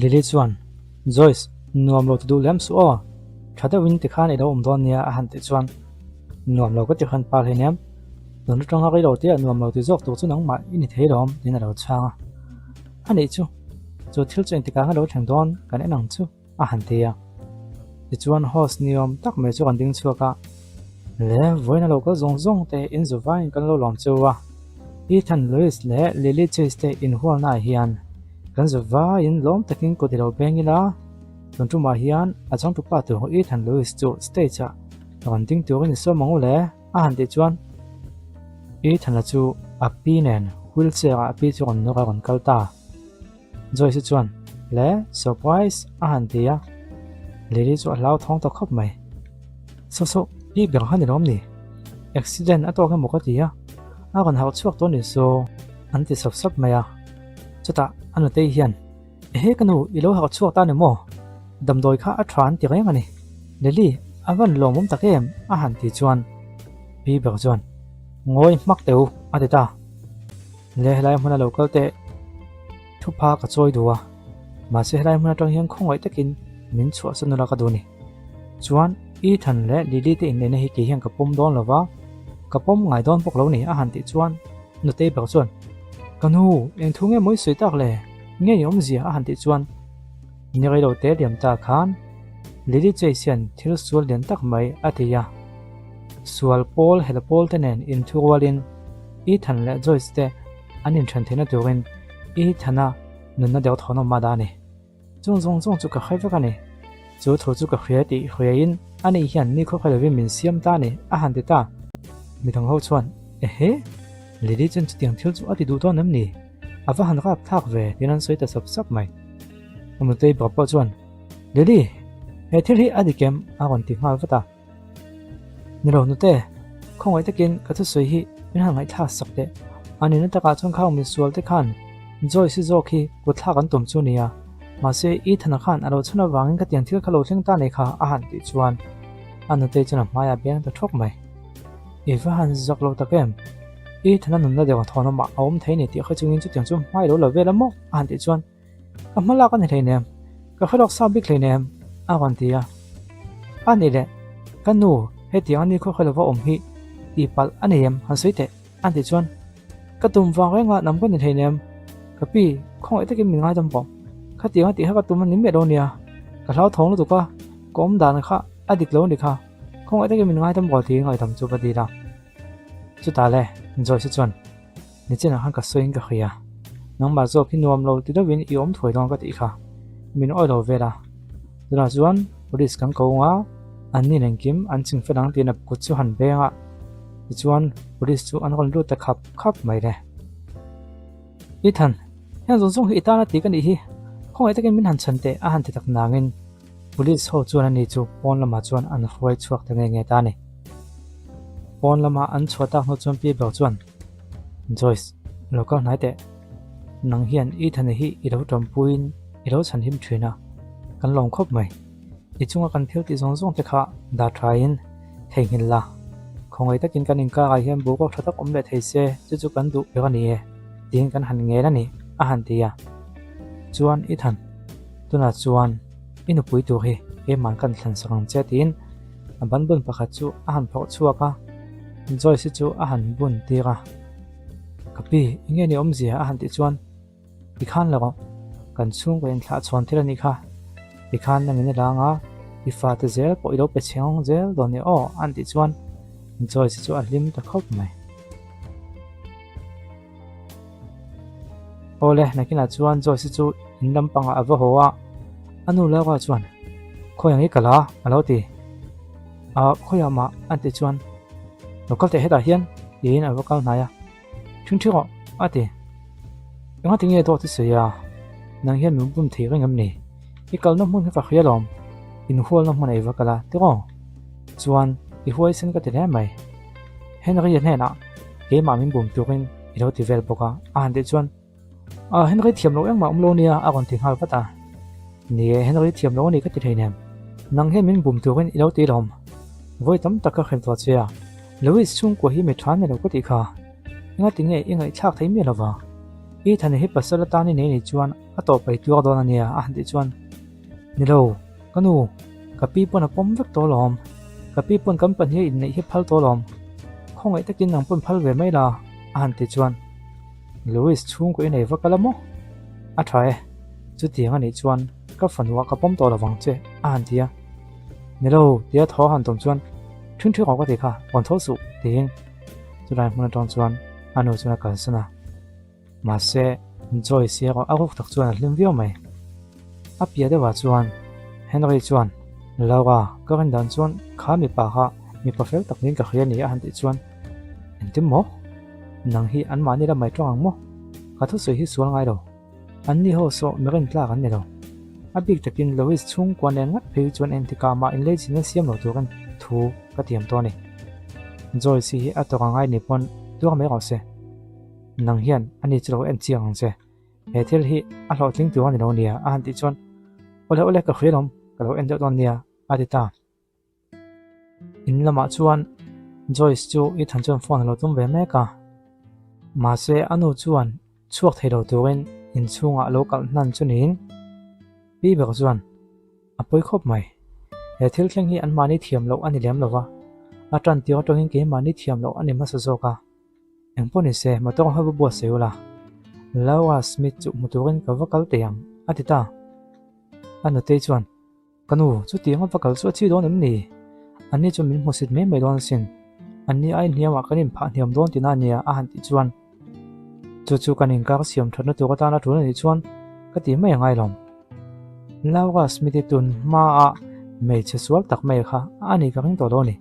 Lily chuan, Joyce, nuam lo ti duh lem suh aw, tha deuhin tikhan i lo awm dawn nia a han tih chuan, Nuam lo ka ti khan pa hleinem, tun atanga rei lo te ah nuam lo ti zawk tur chu nangmah i ni thei lawm tiin a lo chhang a. A nih chu, chu thil chu engtikah nga lo thleng dawn kan en ang chu a han ti a. Tichuan host ni awm tak mai chu kan ding chhuak a, Le vawiin a lo kal zawng zawng te in zu vaiin kan lo lawm chu a, Ethan Lewis leh Lily Chase te inhualna ah hian kan zu vaiin lawm takin kut i lo beng ila, tun tumah hian a changtupa tur Ethan Lewis chu stage ah rawn ding turin i sawm ang u le a han tih chuan Ethan-a chu a pi nen wheelchair ah a pi chu rawn nawr a rawn kal ta. Joyce chuan Le surprise a han ti a, Lily chu a hlauthawng ta khawp mai. Saw saw pi ber kha ni lawm ni? Accident a tawk emaw ka ti a, a rawn harh chhuak tawh ni saw an ti sap sap mai a. Chutah a nutei hian Ehe ka nu, i lo harh chhuak ta ni maw? Damdawi kha a tha an ti reng a ni. Lily, a van lawmawm tak em? a han ti chuan Pi ber chuan Ngawi hmak teh u a ti ta. Le helai hmuna lo kal teh thupha ka chawi duh a, mahse helai hmun atang hian khawngaih takin min chhuahsan nula ka duh a ni. Chuan Ethan leh Lily te inneihna hi kei hian ka pawm dawn lo va, ka pawm ngai dawn bawk lo ni a han tih chuan Nutei ber chuan Ka nu, eng thu nge mawi sawi tak le? Nge i awmzia a han tih chuan ni rei lo te liam ta khan Lily Chase hian thil sual lian tak mai a ti a. Sual pawl hel pawl te nen inthurualin Ethan leh Joyce te an inthen theihna turin Ethan-a nunna deuh thawn awm a dah a ni. Chung zawng zawng chu ka hre vek a ni. Chu thu chu ka hria tih hriain ani hian ni khawkhaw lovin min siam ta a ni, a han ti ta. Midang ho chuan, Ehe! Lily chuan chutiang thil chu a ti duh dawn em ni? A va han rap thlak ve, tiin an sawi ta sap sap mai. Nutei bawk pawh chuan, Lily! He thil hi a dik em? a rawn ti nghal vat a. Ni lo nute, khawngaih takin ka thusawi hi min han ngaihthlak sak teh. A nihna takah chuan khang misual te khan Joyce zawk hi kut thlak an tum chu nia. Mahse Ethan-a khan a lo chhun avangin ka tiang thil kha lo thleng ta nei kha a han tih chuan a nutei chuan a hmaiah beng ta thawk mai. I va han zak lo tak em? Ethan-a nunna deuh a thawn awmah a awm thei ni tih kha chungin chutiang chu hmai lo la vel a maw? a han tih chuan Ka hma lak a ni hleinem, ka hre lawk sa bik hleinem, a rawn ti a. A nih leh, ka nu, hetiang a ni khaw hre lova awm hi tih palh a nei em han sawi teh, a tih chuan, Ka tum vang renga nam ka ni hleinem, ka pi, khawngaih takin min ngaidam bawk. Khatiang a tih kha ka tum a ni miah lo nia, ka hlauthawng lutuk a, ka awm dan kha a dik lo a ni kha, khawngaih takin min ngaidam bawk tiin ngaihdam chu ka dil a. Chutah le, Joyce chuan, Nichinah khan ka sawiin ka hria. Nangmah zawk hi nuam lo ti deuhin i awm thuai dawn ka tih kha. Min awi lo vel a. Tunah chuan police kan ko nga, an nin engkim an ching fel ang tiin a kut chu han beng a. Tichuan police chu an rawn lut ta khap khap mai le. Ethan, heng zawng zawng hi i tana ti ka nih hi. Khawngaih takin min han chhan teh a han ti tak nangin police ho chuan ani chu pawn lamah chuan an hruai chhuak ta nge nge ta a ni. Pawn lama an chhuah tak hnu chuan Pi ber chuan Joyce, lo kal hnai teh. Nang hian Ethan-a hi i lo ṭawmpuiin i lo chhan him ṭhin a, kan lawm khawp mai. I chunga kan thil tih zawng zawng te kha dah ṭhain theihnghilh la. Khawngaih takin kan inkarah hian boruak ṭha tak awm leh thei se, chu chu kan duh ber a ni e, tiin kan han ngel a ni, a han ti a. Chuan Ethan, tunah chuan i nupui tur hi keimah kan thlen sak ang che tiin a ban bun pakhat chu a han phawrh chhuak a. Joyce chu a han bun tir a, Ka pi, enge ni awmzia a han tih chuan, Ti khan lo rawh, kan chhungkaw inthlah chhawn thil a nih kha, ti khan na min rang a, i fate zel pawh i lo pe chheng zel dawn ni aw a han tih chuan Joyce chu a hlim ta khawp mai. Awle, nakinah chuan Joyce chu in lampangah a va haw a, a nu Laura chuan, Khawi ang i kal a? a lo ti. A, khawiah mah a tih chuan, Lo kal teh hetah hian, tiin a va kal hnai a. Ṭhing ṭhing rawh, a ti. Engati nge dawt i sawi a? Nang hian min bum thei reng em ni? I kalna hmun hi ka hria lawm, inhualna hmun a i va kal a, tiraw? Chuan, i huaisen ka ti hle mai. Henry-a hnenah keimah min bum turin i lo ti vel bawk a, a han tih chuan, A, Henry thiam loh engmah awm lo nia, a rawn ti nghal vat a. Ni e, Henry thiam loh a ni ka ti thei nem. Nang hian min bum turin i lo ti lawm. Vawi tam tak ka hrem tawh che a, Louis chhungkua hi mi tha ni lo ka tih kha. Engati nge i ngaihthlak thei miah lova? Ethan-a hi pasal atan i nei ni chuan. A tawp ei tuar dawn a nia a han tih chuan, Ni lo, ka nu, ka pi pawn a pawm vek tawh alawm. Ka pi pawn kan pahniha inneih hi phal tawh alawm. Khawngaih takin nang pawn phal ve mai la a han tih chuan, Louis chhungkaw i nei vak ala maw? A tha e, chutiang a nih chuan ka fanu ah ka pawm tawh lovang che a han ti a. Ni lo, tia thaw a han tum chuan, Ṭhing ṭhing awk a ti kha, rawn tho suh tiin chulai hmun atang chuan a nu chuan a kalsan a. Mahse, Joyce erawh a ruk tak chuan a hlim viau mai. A piah deuhah chuan Henry chuan, Laura, ka rin dan chuan kha mipa kha mipa fel tak niin ka hria a ni a han tih chuan, Engtin maw? Nang hi anmahni la mai tawng ang maw? Ka thusawi hi sual ngai lo. Anni ho saw mi rintlak an ni lo. A bik takin Louis chhungkua nen ngat phei chuan engtikah mah inleichin a siam lo turin thu ka tiam tawh a ni. Joyce hi a tawk a ngai ni pawn tuar mai rawh se. Nang hian ani chu lo en chiang ang che. He thil hi a hlawhtling tur a ni lo nia a han tih chuan, Awle awle ka hria lawm, ka lo en deuh dawn nia a ti ta. In lamah chuan Joyce chu Ethan chuan phone a lo tum ve mek a. Mahse a nu chuan chhuak thei lo turin inchhungah a lo kalh hnan chu niin Pi ber chuan A pawi khawp mai. He thil thleng hi anmahni thiam loh a ni lem lo va, a tan tir atangin keimahni thiam loh a ni hmasa zawk a. Engpawh ni se, motor ho va buatsaih ula, Laura Smith chu hmu turin ka va kal teh ang, a ti ta. A nutei chuan, Ka nu, chutiang a va kal chu a chi dawn em ni? Anni chu min hmusit mai mai dawn asin. Anni ai hniamah kan inphah hniam dawn tina ania, a han tih chuan, Chu chu kan inkar siam thatna tur atana tul a nih chuan ka ti mai a ngai lo. Laura Smith-i tun hmaah hmeichhe sual tak mai kha a ni ka ring tawh lo a ni.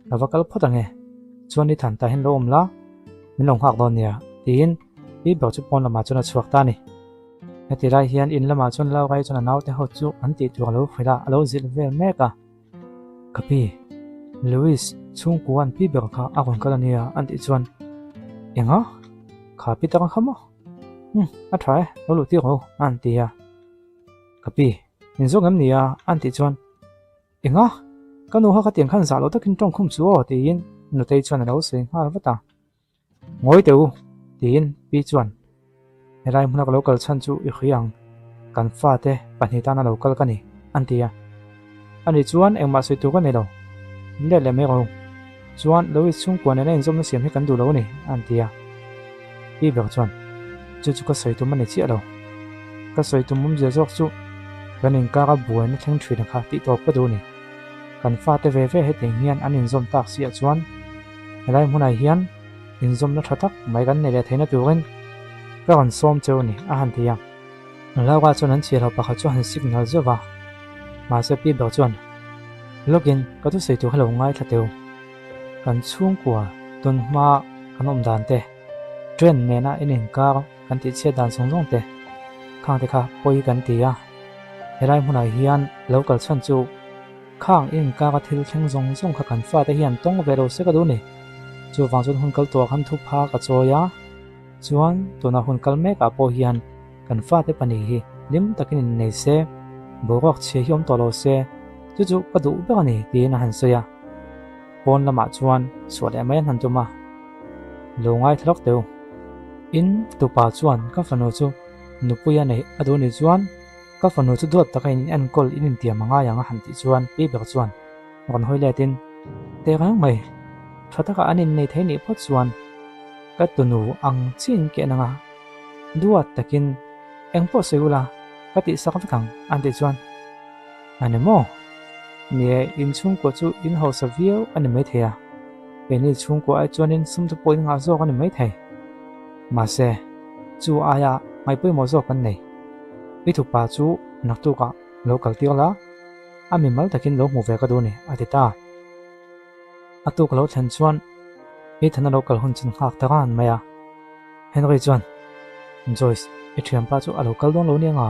Ka va kal phawt ang e. Chuan i than tah hian lo awm la, min lo nghak dawn nia, tiin pi ber chu pawn lamah chuan a chhuak ta a ni. Heti lai hian in lamah chuan Laura-i chuan a naute ho chu an tih tur a lo hrilh a, a lo zilh vel mek a. Ka pi, Louis chhungkua an pi ber kha a rawn kal a nia an tih chuan, Enga? Kha pi tak a kha maw? Umm, a tha e, lo luh tir rawh u, a han ti a. Ka pi, in zawk em ni a? an tih chuan, Enga? Ka nu kha khatiang khan zah lo takin tawngkhum chu aw, tiin Nutei chuan a lo sawi nghal vat a. Ngawi teh u, tiin Pi chuan helai hmuna ka lo kal chhan chu i hria ang, kan fate pahnih tana lo kal ka ni, an ti a. Ani chuan engmah sawi tur ka nei lo, let leh mai rawh u. Chuan Louis chhungkua nena inzawmna siam hi kan duh lo a ni, an ti a. Pi ber chuan, Chu chu ka sawi tum a ni chiah lo. Ka sawi tum awmzia zawk chu kan inkara buaina thleng thin kha tih tawp ka duh a ni. Kan fate ve ve hetiang hian an inzawm tak siah chuan helai hmunah hian inzawmna tha tak mai kan nei leh theihna turin ka rawn sawm cheu a ni, a han ti a. Laura chuan an chhiahlo pakhat chu a han signal zeuh va, mahse Pi ber chuan, Lawkin ka thusawi tur hi lo ngaithla teu. Kan chhungkua tun hma kan awm dan te, train nena in inkar kan tihchhiat dan zawng zawng te, khang te kha pawi kan ti a. Helai hmunah hian lo kal chhan chu khang i inkara thil thleng zawng zawng kha kan fate hian tawng ve lo se ka duh ni. Chuvang chuan hun kal tuah khan thupha ka chawi a, chuan tuna hun kal mekah pawh hian kan fate pahnih hi hlim takin innei se, boruak chhia hi awm tawh lo se, chu chu ka duh ber a ni tiin a han sawi a. Pawn lamah chuan chhuah leh mai an han tum a, Lo ngaithla lawk teh u. In tupa chuan ka fanu chu nupui a neih a duh nih chuan ka fanu chu duat taka in enkawl in intiam a ngai ang a han tih chuan pi ber chuan rawn hawi let in, Teh reng mai, tha taka an innei thei nih phawt chuan ka tunu ang chiin keh nang a, duat takin eng pawh sawi ula ka tihsak vek ang an tih chuan A ni maw? Ni e, in chhungkua chu in hausa viau a ni maithei a, keini chhungkua ai chuanin sum te pawh in ngah zawk a ni maithei. Mahse, chu aia ngaihpawimawh zawk kan nei. I thupa chu naktukah lo kal tir la, a mimal takin lo hmu ve ka duh a ni, a ti ta. A tuk lo thlen chuan Ethan a lo kal hun chu nghak ta ran mai a. Henry chuan, Joyce, i thianpa chu a lo kal dawn lo nia nga?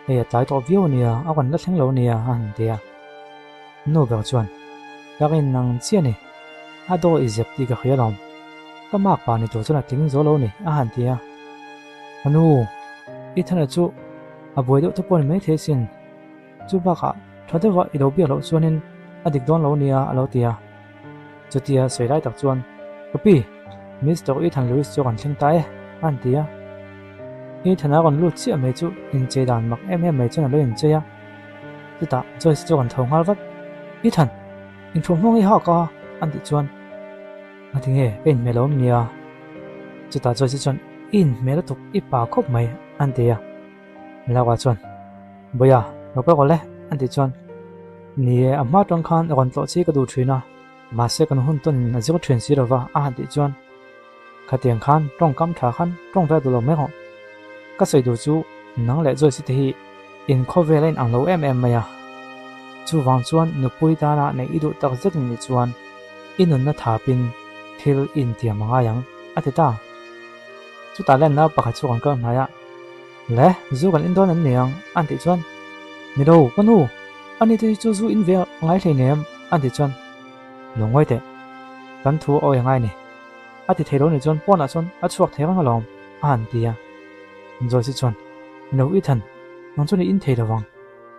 Hei a tlai tawh viau ania, a rawn la thleng lo nia, a han ti a. Nu ber chuan, Ka rin nang chiah a ni, a daw i zep tih ka hria lawm. Ka mak pa ni tur chuan a tling zo lo ni, a han ti a. Ka nu, Ethan-a chu a buai deuh te pawh a ni maithei asin. Chu bakah tha deuha i lo biak loh chuanin a dik dawn lo nia a lo ti a. Chutia sawi lai tak chuan, Ka pi, Mister Ethan Lewis chu kan thleng ta e, a han ti a. Ethan-a rawn lut chiah mai chu inchei dan mak em em mai chuan a lo inchei a. Chutah Joyce chu a rawn tho nghal vat. Ethan! Inthuamhnuang i hak a? an tih chuan Ngati nge ka inhmel a awm nia? Chutah Joyce chuan I inhmel a tuk i pa khawp mai an ti a. Laura chuan Bawiha, lo kal rawh le an tih chuan Ni e, a hma tang khan rawn tlawh chi ka duh thin a, mahse kan hun tawn in a zir thin si lova a han tih chuan Khatiang khan tawngkam tha khan tawng vel duh lo mai rawh. Ka sawi duh chu nang leh Joyce te hi in khawvel a inang lo em em mai a. Chuvang chuan nupui tana neih i duh tak zet nih chuan i nunna thapin thil i intiam a ngai ang, a ti ta. Chutah lenna pakhat chu kan kal hnai a, Le, zu kan in dawn an ni ang, an tih chuan, Ni lo, ka nu, ani te hi chu zu in ve ngai hleinem, an tih chuan, Lo ngawi teh, kan thu a awi a ngai ni. A ti thei lo nih chuan pawnah chuan a chhuak thei reng alawm, a han ti a. Joyce chuan, Ni lo Ethan, nang chuan i in thei lo vang.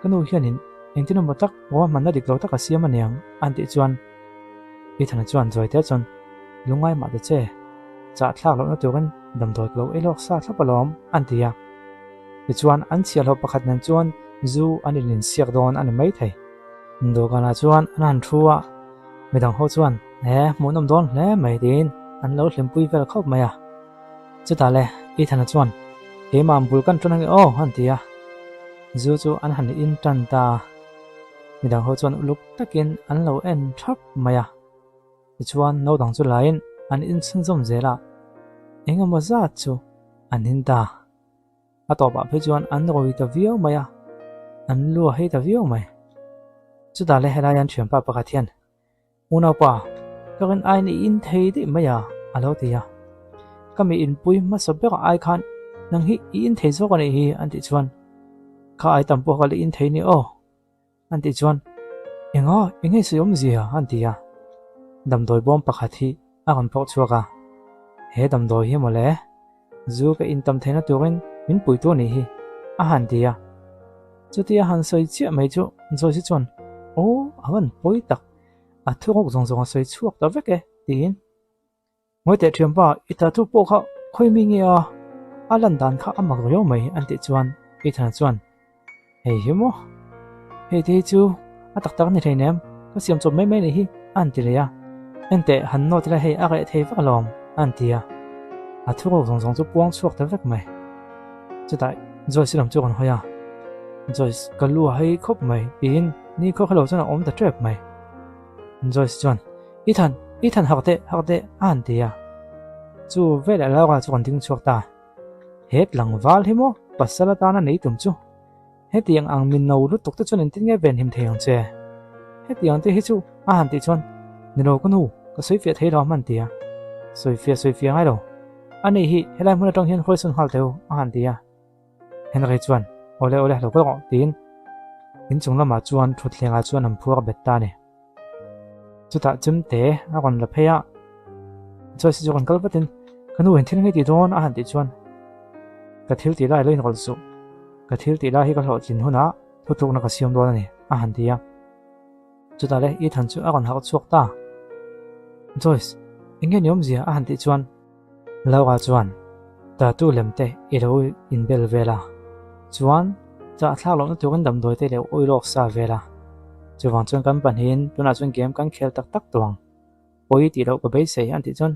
Ka nu hianin engtin emaw tak ruahmanna dik lo tak a siam aniang, a han tih chuan Ethan-a chuan Joyte chuan, Lungngai mah ta che, chah thlak lohna turin damdawi ka lo ei lawk sa thlap alawm, a han ti a. Tichuan an chhiahhlawh pakhat nen chuan zu an inlinsiak dawn a ni maithei. Dawhkanah chuan an han thu a. Midang ho chuan he hmuhnawm dawn hle mai tiin an lo hlimpui vel khawp mai a. Chutah le Ethan-a chuan keimah bul kan ṭan ange aw an ti a. Zu chu an han in ṭan ta a. Midang ho chuan uluk takin an lo en ṭhap mai a. Tichuan naudang chu laiin an in chhunzawm zel a. Eng emaw zat chu an in ta. A tawpah phei chuan an rawi ta viau mai a, an lu a hei ta viau mai. Chutah le helai an thianpa pakhat hian, Unaupa, ka rin aiin i in thei daih mai a, a lo ti a. Ka mi inpui hmasa berah ai khan nang hi i in thei zawk a nih hi, an tih chuan, Kha ai tam pawh ka la in thei ni aw, An tih chuan, Enga, eng nge sawi awmzia? an ti a. Damdawi bawm pakhat hi a rawn phawrh chhuak a, He damdawi hi mawle, zu ka intam theihna turin min puitu a nih hi, a han ti a. Chutia a han sawi chiah mai chu Joyce chuan, Aw, a van pawi tak, a thuruk zawng zawng a sawi chhuak ta vek e, tiin. Ngawi teh thianpa, i tattoo pawh kha khawi mi nge a? A lan dan kha a mak riau mai an tih chuan Ethan-a chuan, Hei hi maw? Hei te hi chu a tak tak a ni hleinem, ka siam chawp mai mai nih hi a han ti leh a. Enteh, han nawt ila hei a reh thei vek alawm a han ti a. A thu ro zawng zawng chu puang chhuak ta vek mai. Chutah Joyce lam chu a rawn hawi a, Joyce, ka lu a hei khawp mai tiin ni khaw kha lo chuan a awm ta tep mai. Joyce chuan, Ethan, Ethan hak teh, hak teh, a han ti a. Chu veleh Laura chu kan ding chhuak ta. He tlangval hi maw pasal atana nei tum chu? Hetiang ang mi no lutuk te chuan engtin nge venhim thei ang che? Hetiang te hi chu a han tih chuan, Ni lo ka nu, ka sawi fiah thei lo a hman ti a. Sawi fiah sawi fiah ngai lo. Ani hi helai hmun atang hian huaisawn nghal teh u, a han ti a. Henry chuan, Awle awle, lo kal rawh, tiin inchung lamah chuan thutthlengah chuan an phuar bet ta a ni. Chutah chemte a rawn la phei a, Joyce chu rawn kal vatin, Ka nu in thil ngei tih dawn a han tih chuan, Ka thil tih lai lo inrawlh suh, ka thil tih lai hi ka hlawhtlin hunah thutlukna ka siam dawn a ni, a han ti a. Chutah le Ethan chu a rawn harh chhuak ta. Joyce, eng nge ni awmzia? a han tih chuan, Laura chuan, Tattoo lem te i lo inbel vel a, chuan chah thlak lohna turin damdawi te i lo awih lawk sa vel a. Chuvang chuan kan pahnihin tunah chuan game kan khel tak tak tawh ang. Pawi tih loh ka beisei an tih chuan,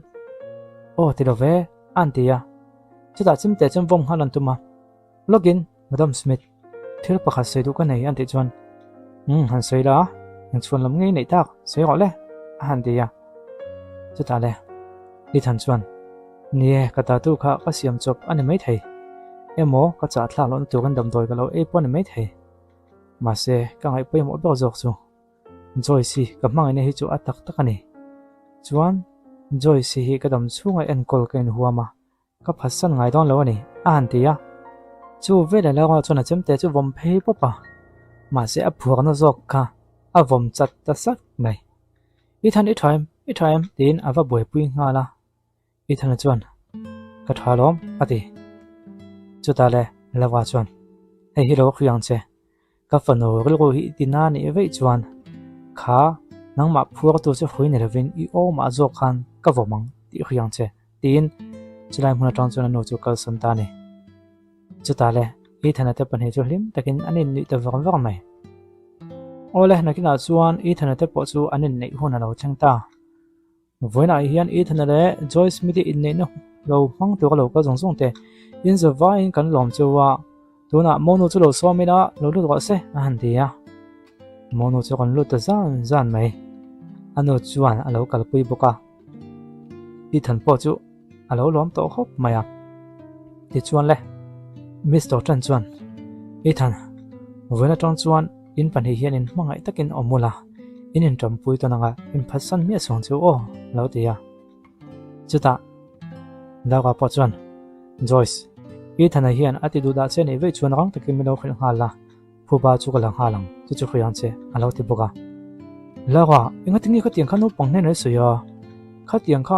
Aw ti lo ve, a an ti a. Chutah chimte chuan vawm nghal an tum a. Lawkin, Madam Smith, thil pakhat sawi duh ka nei an tih chuan, Umm, han sawi la, eng chhuan lam ngei neih tak, sawi rawh le, a han ti a. Chutah le, Ethan chuan, Ni e, ka tattoo kha ka siam chawp a ni maithei. Emaw, ka chah thlak lohna turin damdawi ka lo ei pawh a ni maithei. Mahse, ka ngaih pawimawh ber zawk chu Joyce hi ka hmangaihna hi chu a tak tak a ni. Chuan, Joyce hi ka dam chhunga enkawl ka inhuam a, Ka phatsan ngai dawn lo a ni, a han ti a. Chu veleh Laura chuan a chemte chu vawm phei pawp a, mahse a phuarna zawk kha a vawm chat ta sak mai. Ethan i tha em? I tha em? tiin a va buaipui nghal a. Ethan-a chuan, Ka tha lawm, a ti. Chutah le Laura chuan, Hei hi lo hria ang che. Ka fanu rilru hi i ti na nih veih chuan kha nangmah phuartu chu hui ni lovin i awmah zawk khan ka vawm ang tih hria ang che, tiin chulai hmun atang chuan a nu chu kalsawn ta a ni. Chutah le, Ethan-a te pahnih chu hlim takin an innuih ta vak vak mai. Awle, nakinah chuan Ethan-a te pawh chu an inneih hun a lo thleng ta. Vawiinah hian Ethan-a leh Joy Smith-i inneihna lo hmang tur a lo kal zawng zawng te in zavaiin kan lawm chu a, tunah Monu chu lo sawm ila lo lut rawh se a han ti a. Monu chu kan lut ta zan zan mai. A nu chuan a lo kalpui bawk a. Ethan pawh chu a lo lawm tawh khawp mai a. Tichuan le, Mister Chen chuan, Ethan, vawiin atang chuan in pahnih hian in hmangaih takin awm ula, in inṭampui tawn anga inphatsan miah suang chu aw, a lo ti a. Chutah Laura pawh chuan, Joyce, Ethan-a hian a ti duh dah che nih veih chuan rang takin min lo hrilh nghal la, Phuba chu ka la nghal ang, chu chu hria ang che, a lo ti bawk a. Laura, engatinge khatiang kha naupang hnenah i sawi a? Khatiang kha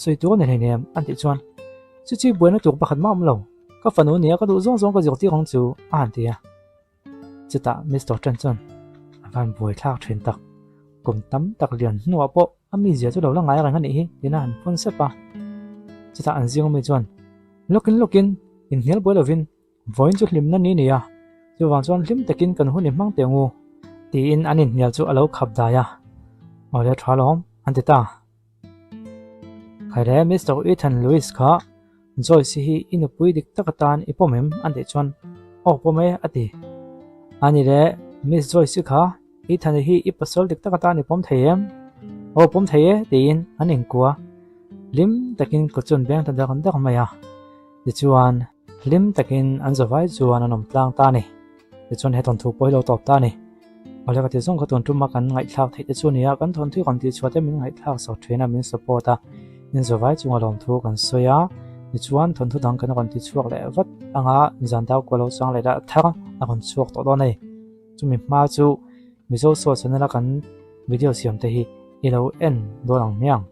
sawi tur a ni hleinem, an tih chuan, Chu chi buaina tur pakhat mah awm lo, ka fanu nia ka duh zawng zawng ka zirtir ang chu, a han ti a. Chutah Mister Chen chuan, A van buai thlak thin tak, kum tam tak lian hnuah pawh a mizia chu lo la ngai reng a nih hi, tiin a han phun sep a. Chutah an zing awmi chuan, Lawkin lawkin, inhnial buai lovin, Vawiin chu hlimna ni nia, chuvang chuan hlim takin kan hun i hmang teh ngu, tiin an inhnial chu a lo khap dai a. Awle tha lawm, an ti ta. Khaile Mister Ethan Lewis kha Joyce hi i nupui dik tak atan i pawm em? an tih chuan aw pawm e a ti. Ani le Miss Joyce kha Ethan hi i pasal dik tak atan i pawm thei em? Aw pawm thei e tiin an inkua. Hlim takin kut chu an beng ta dak dak mai a. Tichuan, hlim takin an zavai chuan an awm tlang ta a ni. Tichuan he thawnthu pawh hi lo tawp ta a ni. Awle ka ti zawng kha tun tuma kan ngaihthlak theih te chu a ni a, kan thawnthu kan tih chhuah te min ngaihthlak sak thin a, min support a, in zavai chunga lawmthu kan sawi a. Tichuan thawnthu dang kan rawn ti chhuak leh vat anga zan dau kual lo chang leh lah thar a rawn chhuak tawh dawn a ni. Chumi hma chu Mizo Source channel a kan video siam te hi i lo en dawn ang hmiang.